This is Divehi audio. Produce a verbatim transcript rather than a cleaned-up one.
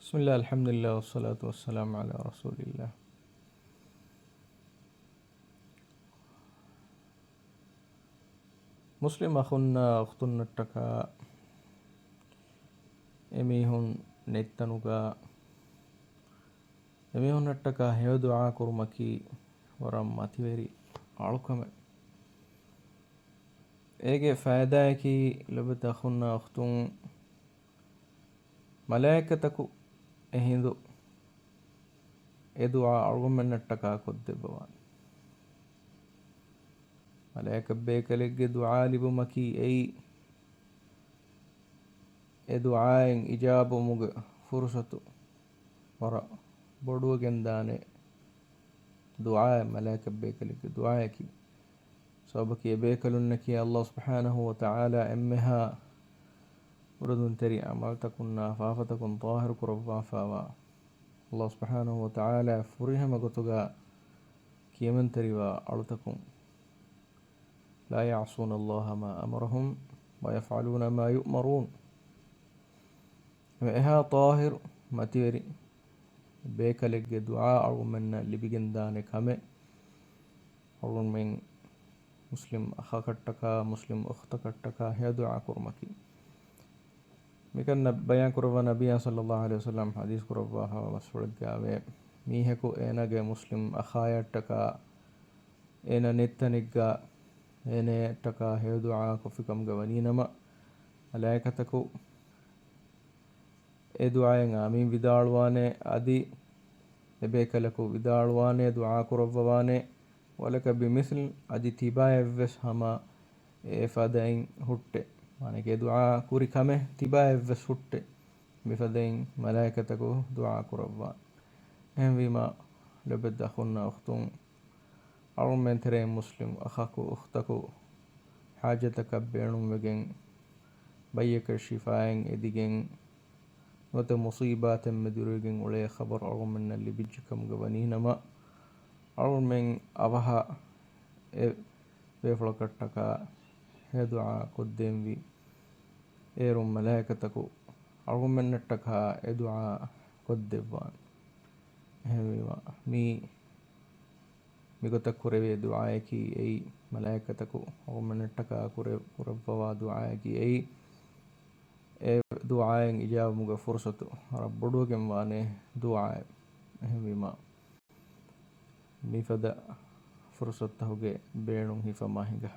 بسم الله، الحمد لله، والصلاة والسلام على رسول الله. މުސްލިމް އަޚުންނާ އުޚްތުންނަށްޓަކާ އެމީހުން ނެތްތަނުގަ އެމީހުންނަށްޓަކާ ހެޔޮ ދުޢާ ކުރުމަކީ ވަރަށް މަތިވެރި އަޅުކަމެއް. އޭގެ ފައިދާއަކީ ލޮބުވެތި އަޚުންނާ އުޚްތުން، މަލާއިކަތަކު އެހިނދު އެ ދުޢާ އަޅުގަނޑުމެންނަށްޓަކާ ކޮށްދެއްވަވާނެ. މަލާއިކަ ބޭކަލެއްގެ ދުޢާ ލިބުމަކީ އެއީ، އެ ދުޢާއިން އިޖާބުވުމުގެ ފުރުޞަތު ވަރަށް ބޮޑުވެގެންދާނެ ދުޢާއެއް، މަލާއިކަ ބޭކަލެއްގެ ދުޢާއަކީ. ސަބަބަކީ އެ ބޭކަލުންނަކީ ﷲ ސުބްޙާނަހޫ ވަތަޢާލާ އެންމެހާ ބުރަދުންތެރި ޢަމަލުތަކުންނާ ފާފަތަކުން ޠާހިރު ކުރައްވާފައިވާ، ﷲ ސުބްޙާނަހޫ ވަތަޢާލާ ފުރިހަމަ ގޮތުގަ ކިޔަމަންތެރިވާ އަޅުތަކުން. لا يعصون الله ما أمرهم ويفعلون ما يؤمرون. އެހާ ޠާހިރު މަތިވެރި ބޭކަލެއްގެ ދުޢާ އަޅުގަނޑުމެންނަށް ލިބިގެންދާނެ ކަމެއް އަޅުގަނޑުމެން މުސްލިމް އަޚަކަށްޓަކާ، މުސްލިމް އުޚްތަކަށްޓަކާ ހެޔޮ ދުޢާ ކުރުމަކީ. މިކަން ބަޔާން ކުރައްވާ ނަބިއްޔާ ޞައްލައްލާހު ޢަލައިހި ވަސައްލަމަ ޙަދީޘް ކުރައްވާފައިވާ ބަސްފުޅެއްގައިވޭ، މީހަކު އޭނާގެ މުސްލިމް އަޚާޔަށްޓަކާ އޭނަ ނެތްތަނެއްގަ އޭނައަށްޓަކާ ހެޔޮ ދުޢާ ކޮށްފި ކަމުގަ ވަނީނަމަ، މަލާއިކަތަކު އެ ދުޢާއިން އާމީން ވިދާޅުވާނެ، އަދި އެބޭކަލަކު ވިދާޅުވާނެ، ދުޢާ ކުރައްވަވާނެ، ولك بمثل، އަދި ތިބާއެއްވެސް ހަމަ އެފަދައިން ހުއްޓެ. މާނައަކީ ދުޢާ ކުރި ކަމެއް ތިބާއެއްވެސް ހުއްޓެ. މިފަދައިން މަލާއިކަތަކު ދުޢާ ކުރައްވާނެ. އެހެންވީމަ، ލޮބުވެތި އަޚުންނާ އުޚްތުން، އަޅުގަނޑުމެން ތެރެއިން މުސްލިމް އަޚަކު އުޚްތަކު ޙާޖަތަކަށް ބޭނުންވެގެން، ބައްޔަކަށް ޝިފާއެއް އެދިގެން، ނުވަތަ މުޞީބާތެއް މެދުވެރިވެގެން އުޅޭ ޚަބަރު އަޅުގަނޑުމެންނަށް ލިބިއްޖެ ކަމުގަ ވަނީނަމަ، އަޅުގަނޑުމެން އަވަހަށް އެ ބޭފުޅަކަށްޓަކާ ހެޔޮ ދުޢާ ކޮށްދޭންވީ. އޭރުން މަލާއިކަތަކު އަޅުގަނޑުމެންނަށްޓަކާ އެ ދުޢާ ކޮށްދެއްވާނެ. އެހެންވީމަ، މީ މިގޮތަށް ކުރެވޭ ދުޢާއަކީ އެއީ، މަލާއިކަތަކު އަޅުގަނޑުމެންނަށްޓަކާ ކުރެ-، ކުރައްވަވާ ދުޢާއަކީ އެއީ، އެ ދުޢާއިން އިޖާބަވުމުގެ ފުރުޞަތު ވަރަށް ބޮޑުވެގެން ވާނެ ދުޢާއެއް. އެހެންވީމަ، މިފަދަ ފުރުޞަތުތަކުގެ ބޭނުން ހިފަމާ ހިނގާ.